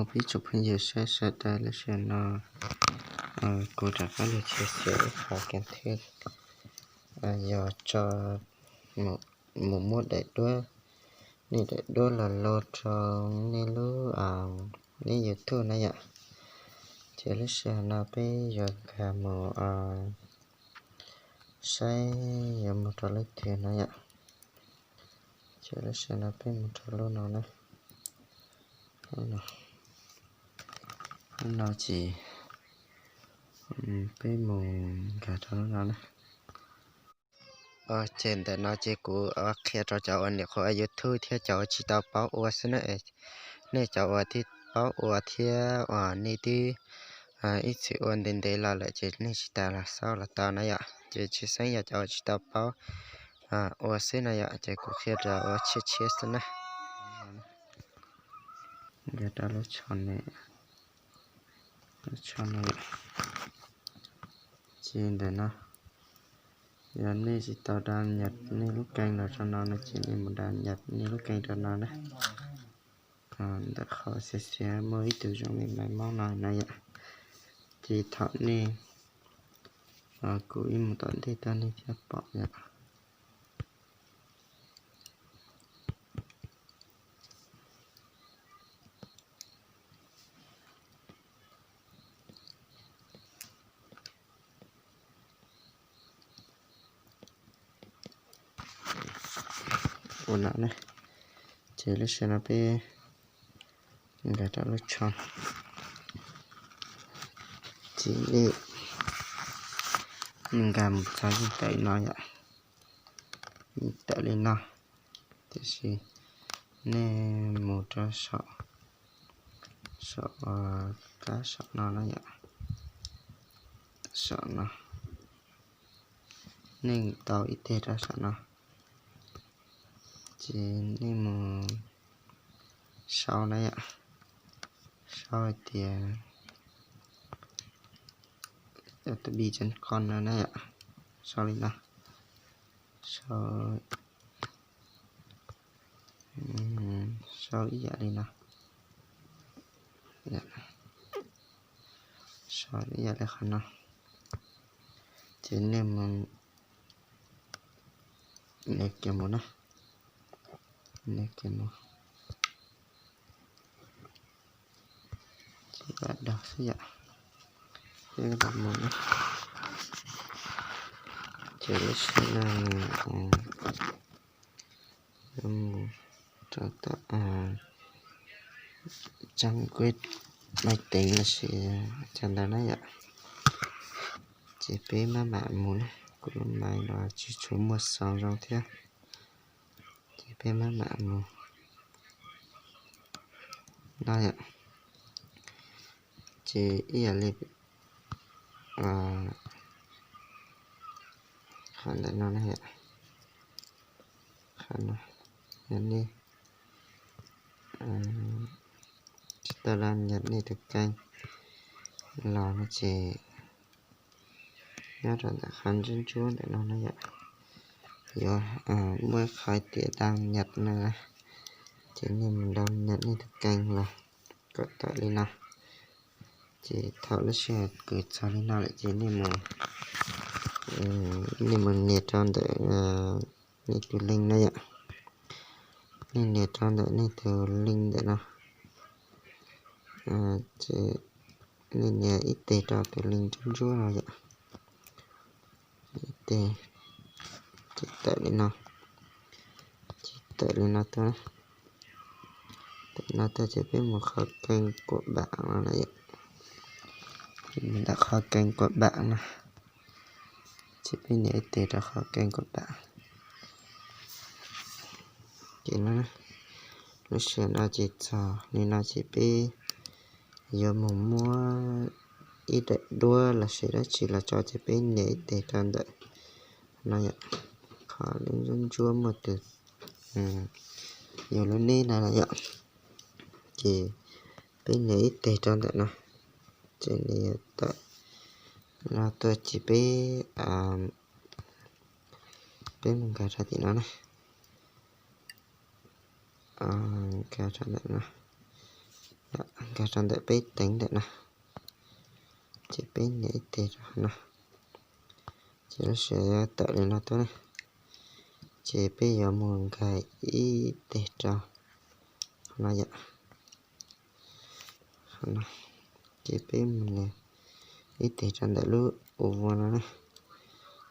Peb tsoom phooj ywg saib sawv daws, lub sij hawm no kuv rov qab los chia sẻ ib qho kiag thiab, yog tso mus muab daim duab, nej daim duab los load rau nej lub, nej YouTube na yom. Ces lub sij hawm no peb yuav nkag mus saib yuav mus rau lub twg no yom. Ces lub sij hawm no peb mus rau lub no na. Lub no ces peb mus nkag rau lub no na. Ces ntawm no ces kuv qhia rau cov uas nyuam qhuav ua YouTube thiab cov uas tsis tau paub ua xwb na. Nej cov uas twb paub ua thiab uas nej twb ib txwm ua ntev ntev los lawm ces nej tsis tas los xauj los tau na yom. Ces tshwj xeeb yog cov uas tsis tau paub ua xwb na yom, ces kuv qhia rau ua tshiab tshiab xwb na. Nkag rau lub tsho ne, lub tsho no. Ces ntawm no, yog nej tsis tau đăng nhập nej lub kênh los rau no no ces nej mus đăng nhập nej lub kênh rau no na. Ntawm qhov xiav xiav muaj ib tug zoo li maiv moob no no yom. Ces thaum nej, kuv ib mus tom ntej tag nej thiaj pom yom. Ua no ne, ces lub sij hawm no peb nkag rau lub tsho, ces nej nkag mus txog yeej tawm li no yom, yeej tawm li no. Tiam sis nej mus rau saum, saum qab saum no na yom, saum no, nej tau ib teg rau saum no, ces nej mus sau na yom, sau hais tias ta bi chấm com no na yom, sau li no, sau, sau ib yam li no, sau ib yam li qhov no, ces nej mus nias kiag mus na, nias kiag mus, ces lam dag xwb yom, peb lam mus na. Ces lub sij hawm no mus rau tom trang web máy tính lossis cov ntawd na yom. Ces peb maj mam mus na, kuv lub máy no tsis tshua muaj sound zoo thiab, ces peb maj mam mus no yom. Ces ib yam li qhov ntawm no na yom, qhov no, yog nej tsis tau đăng nhập nej tus kênh los no ces nyob rau ntawm qhov ntsuab ntsuab ntawm no na yom, yuav muaj qhov tias đăng nhập no, ces nej mus đăng nhập nej tus kênh los kom tawm li no. Ces thaum lub sij hawm kws txog li no lawm ces nej mus, nej mus nias rau ntawm nej tus link na yom. Nej nias rau ntawm nej tus link ntawm no, ces nej nias ib teg rau tus link ntsuab ntsuab no yom. Ib teg, ces tawm li no, ces tawm li no tuaj, tawm no tuaj ces peb mus qhov kênh của bạn no na yom. Mus ntawm qhov kênh của bạn no, ces peb nias ib teg rau qhov kênh của bạn. Ces no, lub sij hawm no ces txog li no ces peb yuav mus muab ib daim duab lossis dab tsi los tso ces peb nias ib teg rau ntawm no yom, qhov lub ntsuab ntsuab muaj tus yus lub neb no yom. Ces peb nias ib teg rau ntawm no, ces nws yuav tawm no tuaj ces peb, peb mus nkag rau tim no na, nkag rau ntawm no, Nkag rau ntawm peb teev ntawm no, ces peb nias ib teg rau qhov no, ces lub sij hawm yuav tawm li no tuaj na, ces peb yuav mus nkag ib teg rau qhov no yom. Qhov no, ces peb mus nias ib teg rau ntawm lub u vuag no na,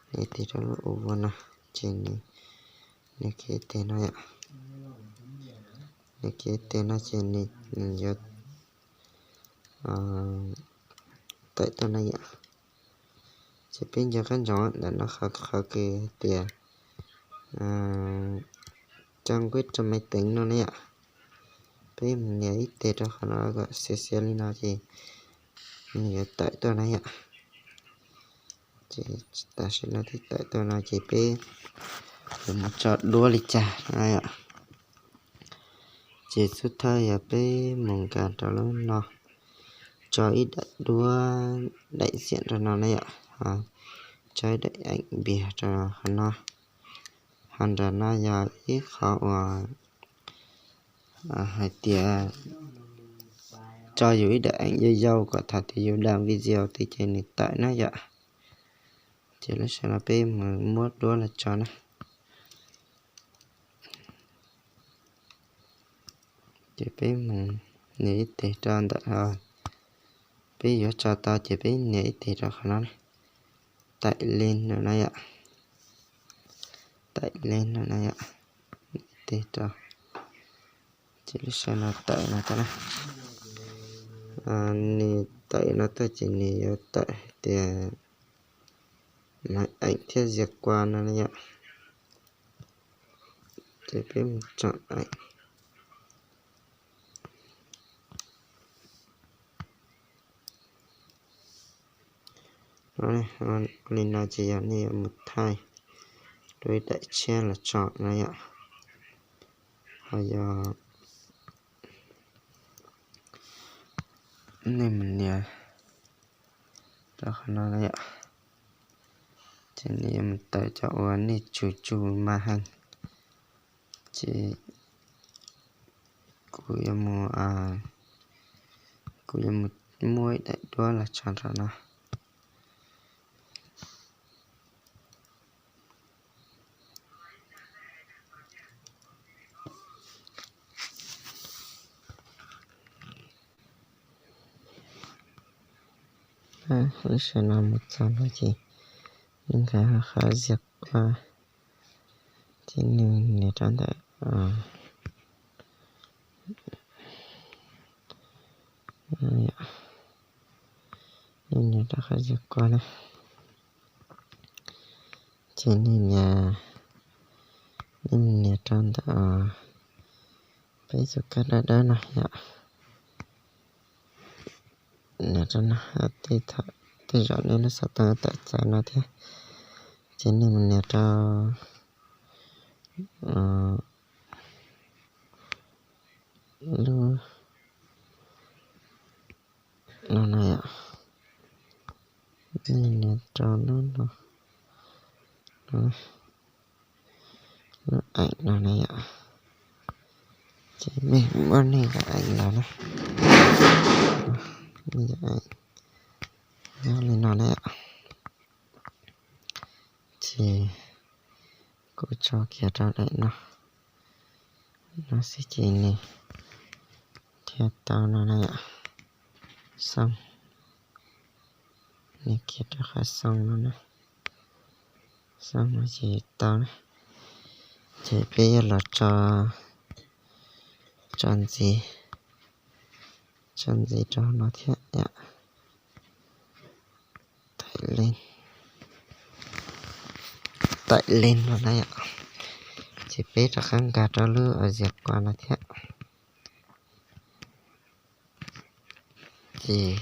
nias ib teg rau lub u vuag no, ces nws, nws kiv ib teg no yom, nws kiv ib teg no ces nws, nws yuav tawm tuaj na yom. Ces peb nco qab ntsoov ntawm no qhov, qhov kws tias coj nkuaj rau maiv teev no na yom. Peb mus nias ib teg rau qhov no kom xiav xiav li no ces nws yuav tawm tuaj na yom. Ces tam sim no twb tawm tuaj no ces peb yuav mus tso duab li cas na yom. Ces xub thawj yog peb mus nkag rau lub no, tso ib daim duab daim xiam rau no na yom, tso ib daim eev npias rau qhov no. Ho nram no yog ib qho uas hais tias tso yus ib daim eev yau yau kom thaum twg yus da video twg ces nws tawm na yom. Ces lub sij hawm no peb mus muab duab los tso na. Ces peb mus nias ib teg rau ntawm, peb yuav tso tau ces peb nias ib teg rau qhov no, taim li no na yom, taim li no na yom, ib teg rau. Ces lub sij hawm no tawm no tuaj na, nws tawm no tuaj ces nws yuav tawm hais tias maiv eev thiab zias kua no na yom. Ces peb mus tso eev. Li no ces yog nej yuav mus thaij rau ib daim tshiab los tso na yom. Ho yog nej mus nias rau qhov no na yom, ces nej yuav mus tawm cov uas nej tsum tsum mas heev. Ces kuv yuav mus, kuv yuav mus muab ib daim duab los tso rau no. Lub sij hawm no mus txog no ces nej nkag qhov zias kua, ces nej nias rau ntawm, nej nias rau qhov zias kua na, ces nej nias, nej nias rau ntawm peb tus kab dawb dawb no yom. Nias rau no, tej zaum nej lub xov tooj tawm txawv no thiab, ces nej mus nias rau lub no na yom, nej nias rau lub no, lub eev no na yom, ces nej muab nej cov eev los na, nej cov eev nyob li no na yom. Ces kuv tso kiag rau daim no, no xwb ces nws thiaj tau no na yom. Xoo, nws kiag rau qhov xoo no na, xoo no ces tau na. Ces peb yuav los tso, tso ntxiv, tso ntxiv rau no thiab yom. Taim leej, taim leej no na yom. Ces peb rov qab nkag rau lub zias kua no thiab. Ces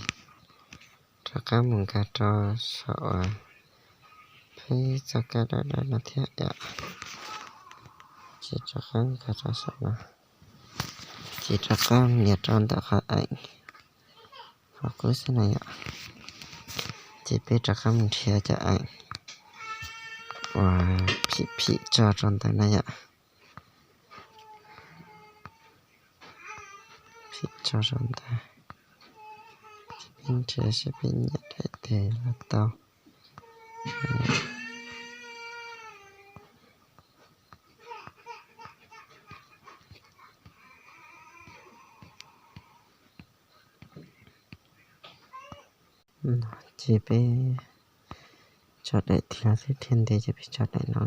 rov qab mus nkag rau saum uas peb txoj kab dawb dawb no thiab yom. Ces rov qab nkag rau saum no, ces rov qab nias rau ntawm qhov eev qhov qub xwb na yom. Ces peb rov qab mus nrhiav cov eev uas phim phim tso rau ntawd na yom. Tso rau ntawd, peb nrhiav seb peb nyiam daim twg los tau. Ces peb tso daim dhia xwb thiaj ntev, ces peb tso daim no.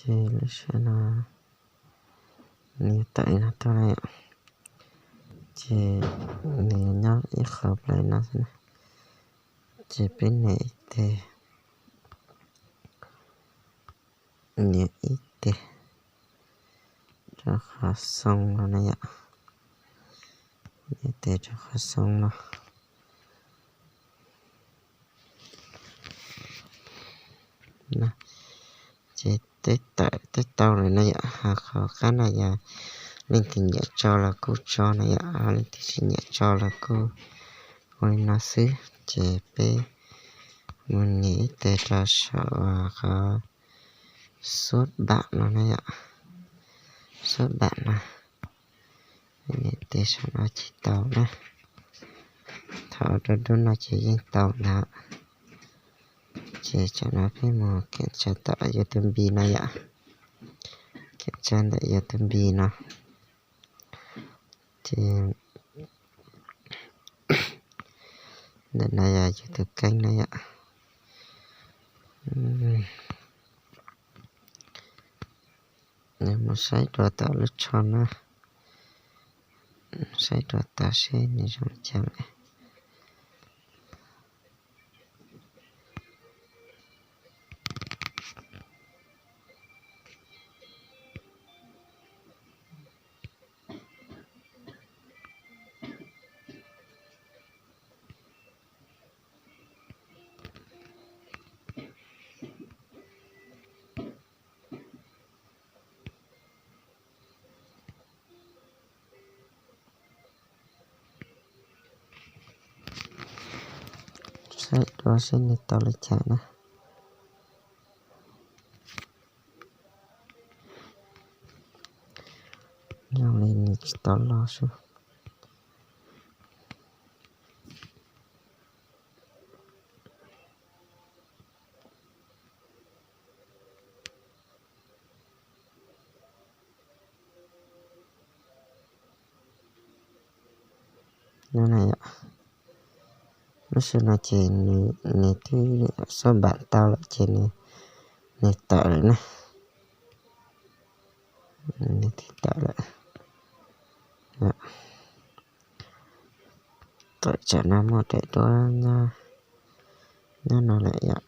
Ces lub sij hawm no nws tawm li no tuaj na yom, ces nws nyob ib qho plaws no xwb na. Ces peb nias ib teg, nias ib teg rau qhov xoo no na yom, nias ib teg rau qhov xoo no. Ces twb tawm twb tau lawm no yom, ho qhov qab no yog leej twg nyiam tso los kuj tso no yom, ho leej twg tsis nyiam tso los kuj ua li no xwb. Ces peb mus nias ib teg rau saum qhov xub npam no na yom, xub npam no, nias tes saum no ces tau na. Thaum dub dub no ces yeej tau ntag. Ces tsam no peb mus kiểm tra tom YouTube no yom, kiểm tra ntawm YouTube no. Ces ntawm no yog YouTube kênh na yom. Mus saib dua tom lub tsho na, saib dua tom seb nws zoo li cas lawm. Saib dua seb nws tau li cas na. Zoo li nws tsis tau loj sub. Lub sij hawm no ces nws twb xub npam tau lawm ces nws tawm lawm na. Nws twb tawm lawm. Tawm tsam no muaj daim duab nyob no lawm yom.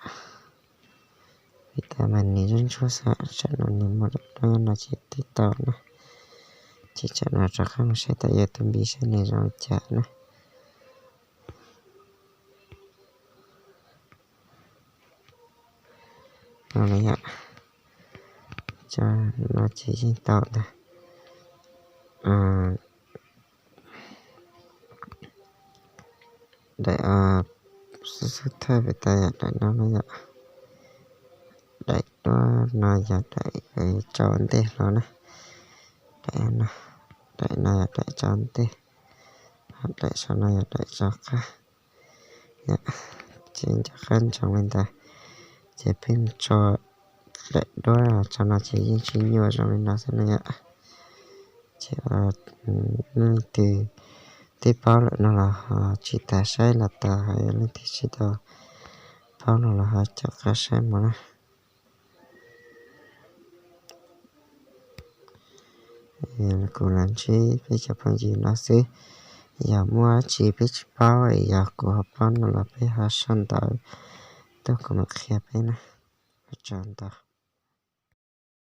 Vim tas mas nws ntsuab ntsuab xwb, tsam no nws muaj daim duab nyob no ces twb tau na. Ces tsam no rov qab mus saib tom YouTube seb nws zoo li cas na. No na yom, no ces yeej tau ntag. Daim xub xub thawj pem tas yog daim no na yom. Daim duab no yog daim tso ua ntej hlo na. Daim no, daim no yog daim tso ua ntej, ho daim saum no yog daim tso qab. Ces nco qab ntsoov li ntawd, ces peb mus tso daim duab tso no ces yeej tsis nyuaj zoo li no xwb na yom. Ces leej twg twb paub lawm no los ho tsis tas saib los tau, ho yog leej twg tsis tau paub no los ho caum qab saib mus na. Kuv los ntsib peb cov phooj ywg no xwb, yog muaj dab tsi peb tsis paub es yog kuv ho paub no los peb ho sau ntawv tuaj kuv mam qhia peb na. Ua tsaug ntau.